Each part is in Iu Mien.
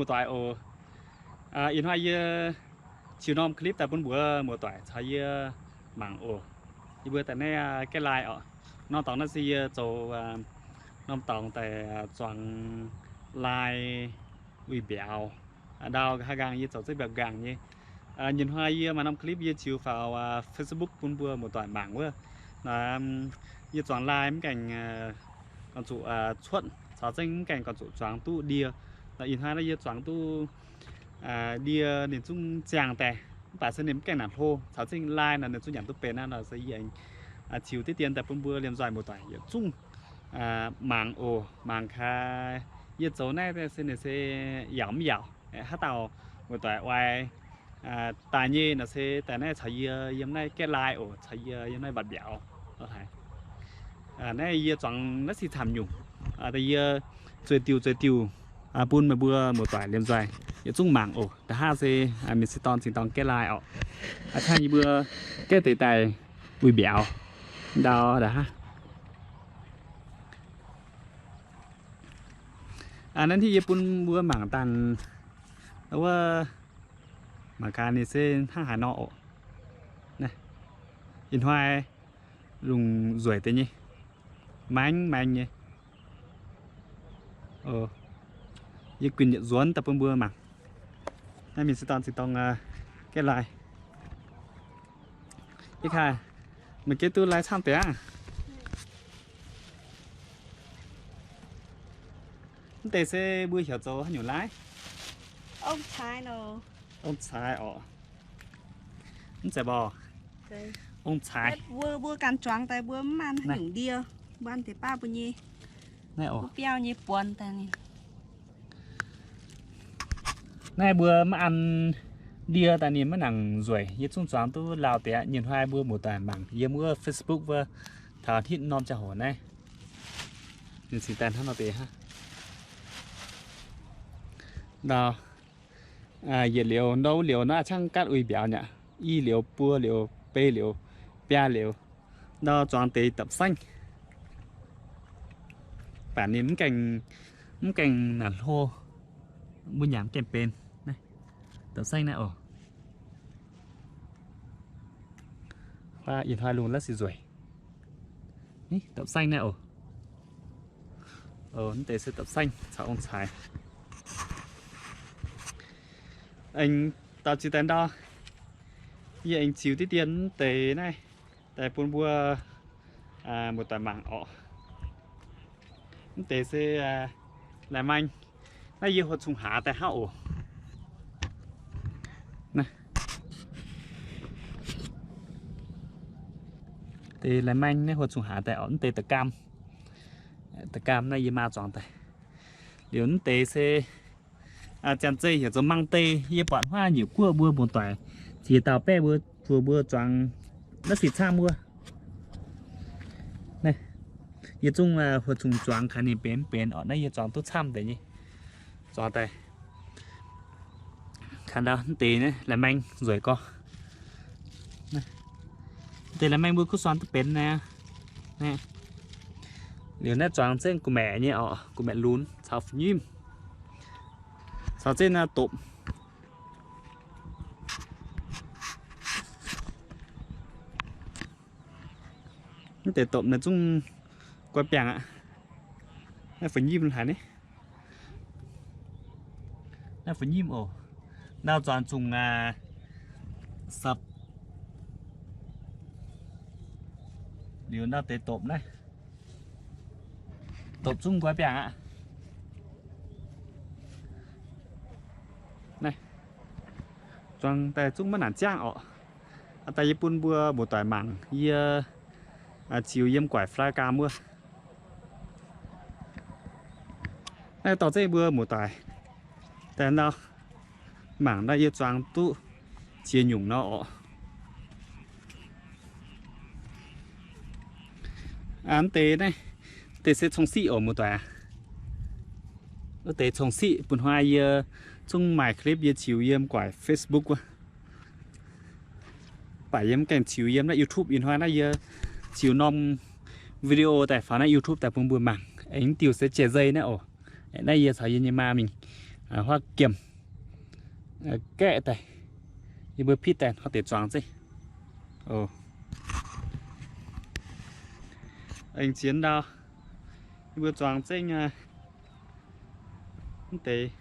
muoz-doic oc. Ih hnoi yie ziux norm clip daaih bun mbuo muoz-doic caux yie mangc oc. Yie mbuo daaih naaiv gaeqv lai orqc. Norm dorngx naaiv se yie zoux norm dorngx daaih zuangx lai uix mbiauz. Ndau nqa'haav nqaang yie zoux zengv mbiauz nqaang nyei. Nyei hnoi yie maaih norm clip yie ziux faaux Facebook bun mbuo muoz-doic mangc wuov. Yie zuangx lai mv gaengh gorngv zuqc cuotv caux zengv mv gaengh gorngv zuqc zuangx duqv ndie. Ih hnoi naaiv yie zuangx duqv ndie ninh zungv ziangh daaih, mv baac se ninh mv gaengh nangc hlo, caux zengv lai nor ninh zungv nyanc duqv benx aqv. Nor se yie aengx ziux diqv dien daaih bun mbuo liemh nzoih muoz-doic yietc zungv mangc oc. Mangc gaax yie zoux naaiv se ninh se yaauc mv yaauc, haaix dauh muoz-doic oix daaih nyei nor se daaih naaiv caux yie yiem naaiv gaeqv lai oc, caux yie yiem naaiv mbatc mbiauz. Naaiv yie zuangx naaiv sic camv nyungc, yie zueiz diuh zueiz diuh bun meih mbuo muoz-doic liemh nzoih yietc zungv mangc oc. Nqa'haav se mienh se dorn cingx dorng gaeqv lai orqc. Aa, tangv yie mbuo gaeqv deix daaih uix mbiauz ndau nqa'haav. Naaiv yie bun mbuo mangc dangh wuov, mangc gaax ninh se hnangv haaix nor oc. Ih hnoi lungh nzueic deix nyei, maeng maeng nyei. Yie guinh yietc nzuonx daaih bun mbuo mangc. Naaiv mienh se dorn cingx dorng gaeqv lai. Yie kaaix, meih gaeqv duqv lai camv deix aqv. Mv deix se mbuo heuc zoux haaix nyungc lai? Ong-caaix oc. Mv zeiz mborqv. Ong-caaix. Mbuo, mbuo ganh zuangx daaih mbuo mv maaih haaix nyungc ndie, mbuo an deix baav mbuo nyei, biauv nyei buonx daaih. Naaiv mbuo mv an ndie daaih ninh maiv nangc nzueic, yie zungv zuangx duqv lauh deix aqv. Nyei hnoi mbuo muoz-doic mangc yiem wuov Facebook wuov, taux hitv norm ziangh hoc naaiv, ninh cingx daaih hnangv nor deix hnangv. Ndau, yietc liuz ndau liuz naaiv camv gaatv uix mbiauz nyei aqv. I liuz, buo liuz, beiv liuz, biaa liuz, ndau zuangx deix dapv saengv. Baac ninh mv gaengh, mv gaengh nangc hlo, mbuo nyanc mv gaengh benx. Dapv saengv naaiv oc. Ih hnoi lungh la'sic nzueic. Dapv saengv naaiv oc. Mv deix se dapv saengv caux ong-caaix. Aengx dauh ziex daaih ndau, yie aengx ziux diqv dien mv deix naaiv daaih bun mbuo muoz-doic mangc orqc. Mv deix se lai-maeng. Naaiv yie huox cong hlaax daaih hnangv oc. Deix lai-maeng naaiv huox cong hlaax daaih orqc. Mv deix da'gaam, da'gaam naaiv yie maa zuangx daaih. Liuz mv deix se janx-zei heuc zoux mang-dei. Yie buatc huaav nyeic guoqv mbuo muoz-doic ziex dauh baeqv mbuo, mbuo, mbuo zuangx naaiv sic camv wuov. Yie zungv huox cong zuangx kaaix ninh benx mv benx orqc. Naaiv yie zuangx duqv camv deix nyei. Zuangx daaih kaaix ndau mv deix lai-maeng nzueic gorx. Mv deix lai-maeng mbuo kuv suan duqv benx naaiv. Liuz naaiv zuangx zengv gu'maeqc nyei orqc, gu'maeqc lunx caux fu'nyimv caux zengv naaiv dopc. Mv deix dopc naaiv zungv guai biangh aqv. Naaiv fu'nyimv haic ni. Naaiv fu'nyimv oc. Ndau zuangx zungh aqv. Sapv liuz ndau deix dopc naaiv. Dopc zungv guai biangh aqv. Naaiv zuangx daaih zungv maiv nangc ziangv orqc. Aa, daaih yie bun mbuo muoz-doic mangc yie ziux yiem guaix fly cam wuov. Naaiv dorh zengv mbuo muoz-doic daaih nor mangc naaiv yie zuangx duqv ziex nyungc nor orqc. Aa, mv deix naaiv, mv deix se cong-siqv oc muoz-doic aac. Wuov deix cong-siqv, bun hnoi yie zungv maaih clip yie ziux yiem guaix Facebook wuov. Baac yie mv gaengh ziux yiem naaiv YouTube. Ih hnoi naaiv yie ziux norm video daaih faaux naaiv YouTube daaih bun mbuo mangc. Aengx diuh se jai-zei naaiv oc. Naaiv yie caux yie nyei maa mingh huaav giemh gaeqv daaih, yie mbuo pitv daaih hnoi deix zuangx zeiv. Aengx ziex ndau, yie mbuo zuangx zengv mv deix.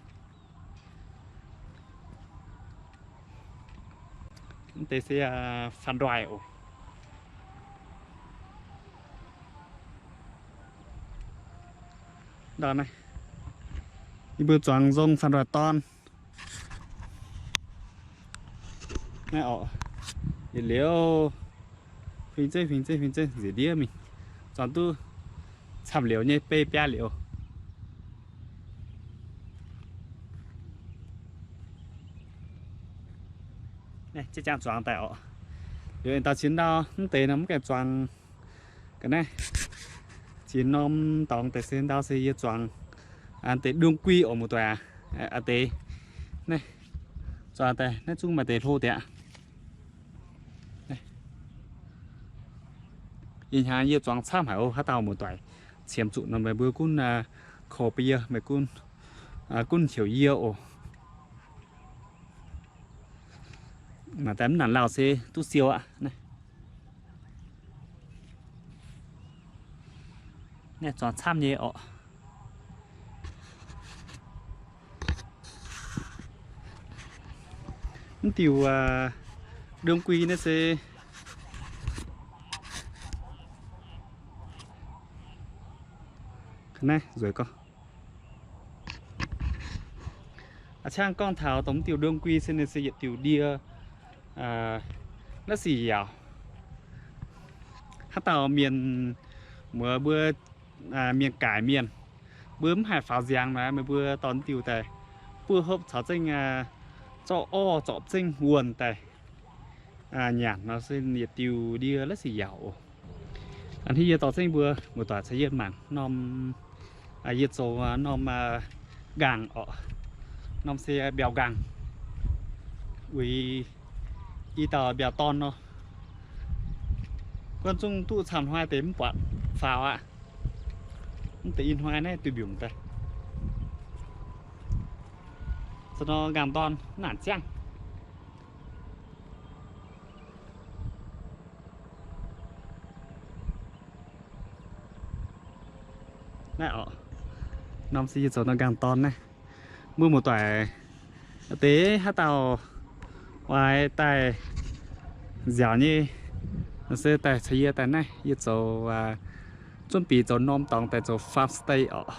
Mv deix se faan ndoih oc. Ndau naaiv, yie mbuo zuangx nzong faan ndoih dorn. Naaiv oc, yietc liuz huing zeiv huing zeiv huing zeiv nziex ndiev mingh, zuangx duqv camv liuz nyei, beiv biaav liuz. Naaiv jiex jangx zuangx daaih oc. Liuz aengx daux ziex ndau, mv deix nor mv gaengh zuangx. Ga'naaiv ziex norm dorngx deix se ndau se yie zuangx deix đương quy oc muoz-doic aac. A'deix naaiv zuangx daaih naaiv zungv maaih deix hlo deix aqv. Ih hnyangx yie zuangx camv haic oc. Haaix dauh muoz-doic qiemx zuqc nor meih mbuo gunv korv bun yie, meih gunv, gunv heuc yie oc. Maaih daaih mv nangc lauh se duqv siou aqv. Naaiv zuangx camv nyei orqc. Mv diuh đương quy naaiv se naaiv nzueic gorngv. A'ciangv gorngv taux dongh mv diuh đương quy se ninh se yietc diuh ndie, la'sic yaauc. Haaix dauh mienh muoz mbuo, mienh gaaic mienh, mbuo mv haih faaux nziangx nor, meih mbuo dorh mv diuh daaih buov hopv caux zengv zorqv orv zorpc zengv wuonh daaih nyanc nor se yietc diuh ndie la'sic yaauc oc. A'hneiv yie dorh zengv mbuo muoz-doic caux yie mangc norm, yie zoux norm nqaangc orqc. Norm se mbiauz nqaangc, uix i dauh mbiauz dorn nor. Guanh zungv duqv camv hnoi deix mv buatc faaux aqv. Mv deix ih hnoi naaiv duih mbiungc daaih. Zoux nor nqaangc dorn mv nangc ziangh. Naaiv oc, norm se yie zoux nor nqaangc dorn naaiv. Mbuo muoz-doic deix haaix dauh oix daaih nziaauc nyei, se daaih caux yie daaih naaiv. Yie zoux, zunh bic zoux norm dorngx daaih zoux farm stay orqc.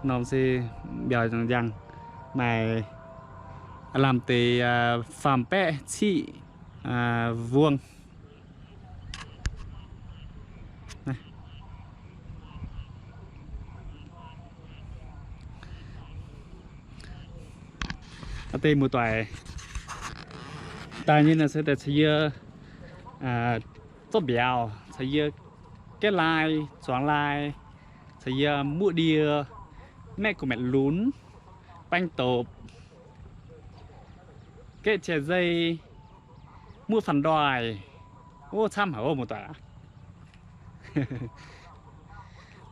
Norm se mbiauz njang, maaih lamh deix farm baeqv ciqv vuong. Deix muoz-doic daaih nyei nor se daaih caux yie zorqv mbiauz, caux yie gaeqv lai, zuangx lai, caux yie muoqv ndie, maeqv gu'maeqc lunx, baeng dopc, gaeqv jai-zei, muoqv faanh ndoih. Ov, camv haic ov, muoz-doic aac.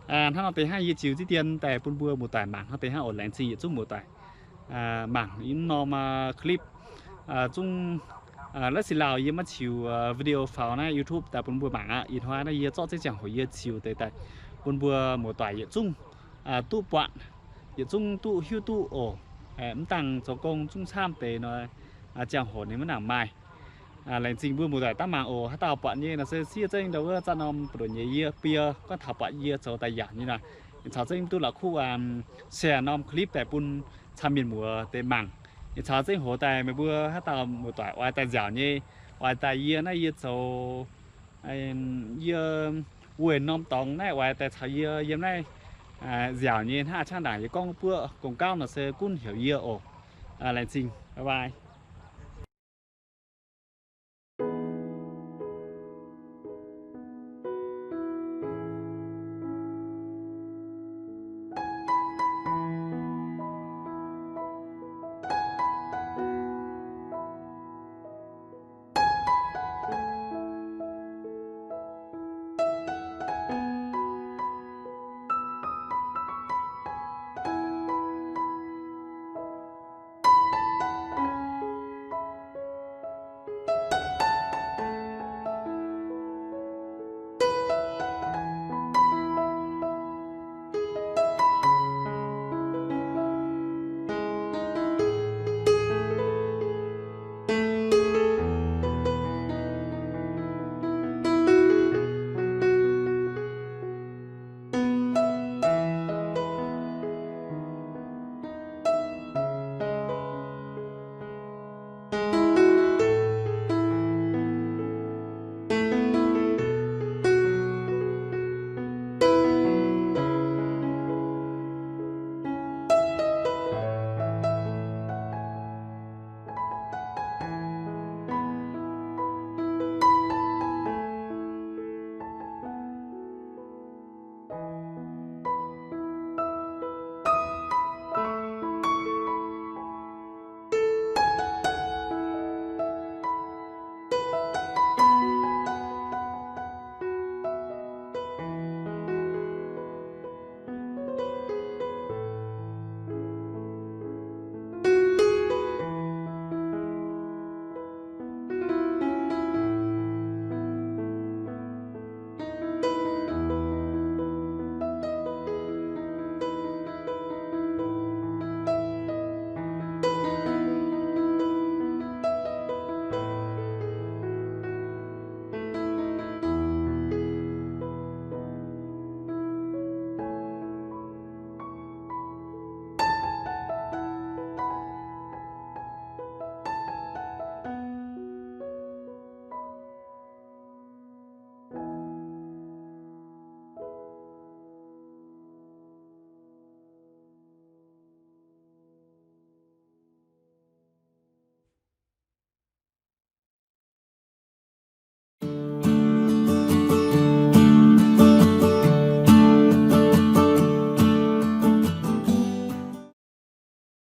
Hnangv nor deix hnangv yie ziux ziex dien daaih bun mbuo muoz-doic mangc hnangv deix hnangv oc. Laengz zingh yietc zungv muoz-doic mangc yie norm clip. Zungv la'sic lauh yie maiv ziux video faaux naaiv YouTube daaih bun mbuo mangc aqv. Ih hnoi naaiv yie zorqv zengv ziangh hoc yie ziux deix daaih bun mbuo muoz-doic yietc zungv duqv buatc, yietc zungv duqv hiuv duqv oc. Mv dangh zoux gong zungv camv deix nor, ziangh hoc ninh maiv nangc maaih. Laengz zingh mbuo muoz-doic daav mangc oc. Haaix dauh buatc nyei nor se siev zengv ndau wuov zatv norm buoz-ndoqv nyei yie bun yie gorngv taux buatc yie zoux daaih yaac nyei nor, caux zengv duqv la'kuqv share norm clip daaih bun camv mienh muoz deix mangc. Caux zengv hoz daaih meih mbuo haaix dauh muoz-doic oix daaih nziaauc nyei, oix daaih yie naaiv yie zoux, yie wuov norm dorngx naaiv oix daaih caux yie yiem naaiv nziaauc nyei hnangv a'ciangv ndaangc yie gorngv buoqv gong gauv nor se gunv heuc yie oc. Laengz zingh, bye bye.